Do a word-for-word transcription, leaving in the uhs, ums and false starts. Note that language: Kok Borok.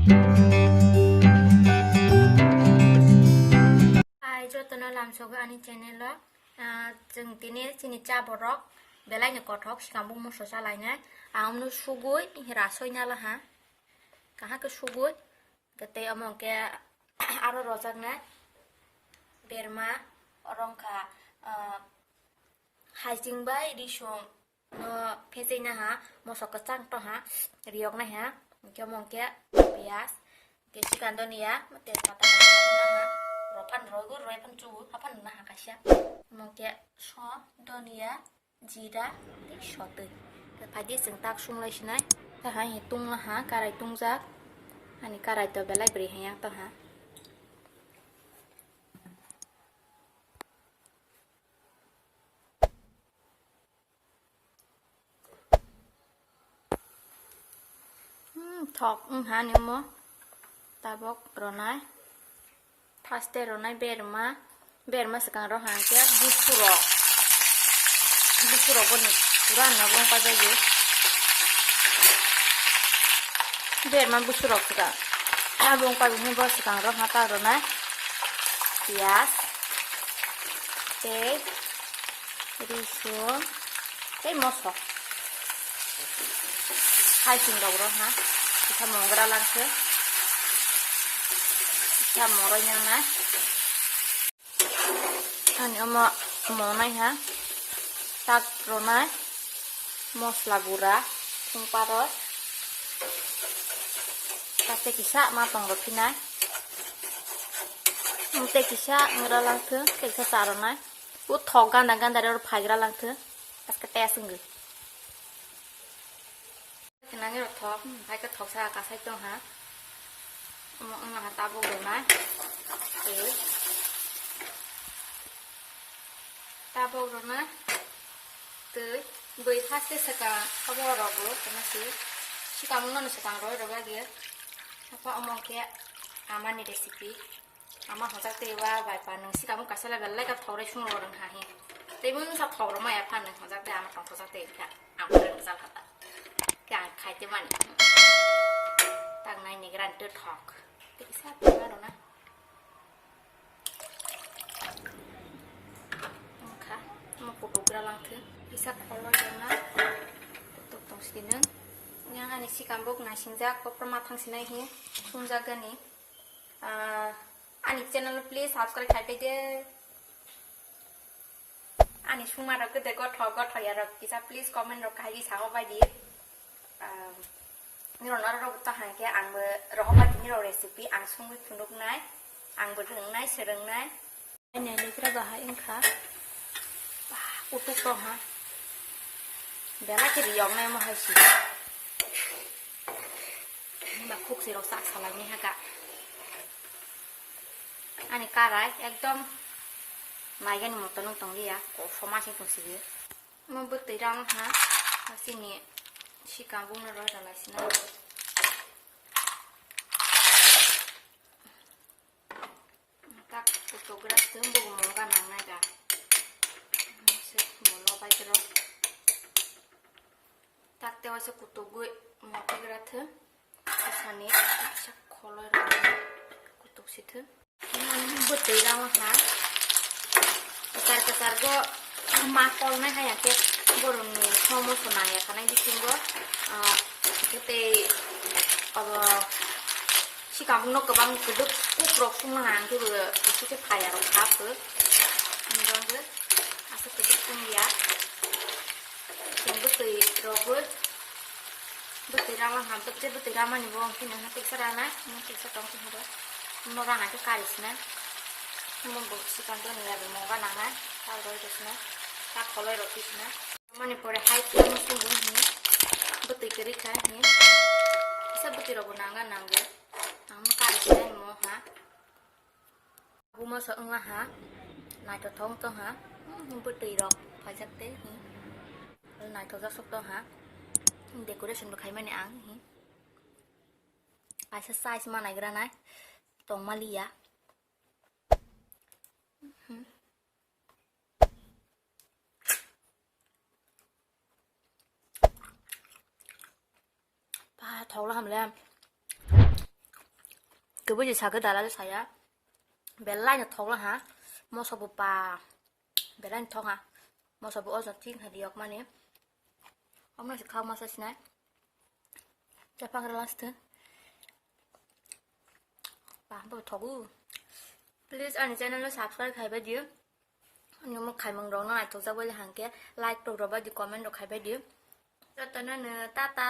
Hai, jotono lamsogo ani channel o. Ah, chwng tini chini cha borok belai ni kothok, swkang bumung moso cha lainai. Ang omno sugui rasoi nala ha. Kaham khe sugui, tei omo hwnkhe aro rojaknai berma, oro wngkha, ah, hajing bai risong no phejai na ha, moso kwchang to ha, riyok nai ha, hwnkhe omo hwnkhe piyaj, hwnkhe sikandoni ya, tejpata na ha, rw phan rw gu, rw phan chu, ha phan na ha kaisa, omo hwnkhe so, doniya, jira, tei sotwi. Phaidi chwng tak sunglai sinai. Tahai hi tungla ha, karai tungjak. Ani karai to belai bwrwi haiya to ha. Hmm, thok wng ha ni omo. Tabok ronai. First e ronai berma, berma swkang ro hang khe busurok, busurok boni pura no bong pajagwi. Berma busurok swkang, bong pajagwi bo swkang ro ha ta ronai piyaj tei risung tei moso. Hai chwng rok ro ha. Kisa mongra langkhe. Kisa moroi nang nai. Ani omo monai ha. Tak ronai. Mosla gura. Thung paroi. Tei kisa ma tong rw phinai. Tei kisa ngra langkhe. Tei kisa cha ronai. O thok ganda ganda rw phaigra langkhe. Aske test wngwi. Khe nangni rok thok, hai khe thoksa kasai tong ha. Omo wngma ha tabuk rwnai. Tei tabuk rwnai. Tei bwrwi first e swkang abo rok bo tongma si. Swkang no swkang roi rok ya. Apa omo khe amani recipe. Ama hojak tei wa bai pa nwng sikamo kaisa level lai ka thok rai sung rw rwng ha hi. Tei mung sa thok rw maya phan nwng hojak tei ama tong hojak tei kha. Ang rwng jal kha ta. Khe ang khai te mani. Tak nai ni gran tu thok. Tei kisa thok aro na. Wngkha, omo kutuk gra lang thung. Kisa kholo jona. Kutuk tong sini. Yang ani sikam bok nai singjak, kopra ma thang sinai hi. Sungjak gani. Ah, ani channel please subscribe khai pede. Ani sungma rok kede gotho gotho ya rok kisa please comment rok khai di sao bai di. Ah, nirok naro rok to hangke ang bo rohok bai di nirok recipe ang sungwi phunuk nai, ang bo rwng nai, swrwng nai. Nai nai kra bahai wngkha. Bah, kutuk tong ha. Belai khe riyok nai mo hai si. Ba khuk si rok sak salai ni ha ka. Ani karai ekdom naigani moto nung tong liya. Kosom asing tong si. Mo bwtwi rang ha. Asini sikang bung no roi ralai sina. Tak kutuk gra thung bo mo ga nang nai ga. Se mo lo bai kero. Tak te waisa kutuk gui mo te gra thung. Sani sa kholoi ro kutuk si thung. Bwtwi rang ha. Kasar kasar go ma kol nai ha ya ke borong ni somo sona ya kanai bisingo. Ah, tei abo sikam no kwbang kwdwk kukrok sung nang ang khe bo kisa khe phai ya rok kha khe. Nirok khe asa kwdwk sung ya. Chwng bwtwi rok bo bwtwi rama ha bwtwi bwtwi rama ni bo ang khe nang kisa rana nang kisa tong khe horo. Mo rana khe kari sina. Mo bo sikam to ni ya bo mo ga nang na. Ta roi rok sina. Ta kholoi rok sina. Mani pore hai khe mo sung bo hin. Bwtwi kwrwi kha hin. Kisa bwtwi rok bo nang ga nang bo. Ang mo kari sina mo ha. Buma sa wngla ha, naithothok wng tong ha, hmm, bwtwi rok phaijak tei, hmm, naithok jak sok tong ha, decoration bo khaimani ang, hmm, kaisa size ma naigra nai, tong maliya, hmm. Pa thokla hamle. Kebui je sakhe dalal saya. Belai no thokla ha. Moso bo pa. Belai no thok ha. Moso bo ojo tin ha diyok mani. Omno se khao masa sinai. Chapang rela sthe. Ba bo thogu. Please ani channel no subscribe khai bai diyo. Ani mo khaimang rok no naithok jak bai hangke like tok rok bai di, comment rok khai bai di. Jotono no tata.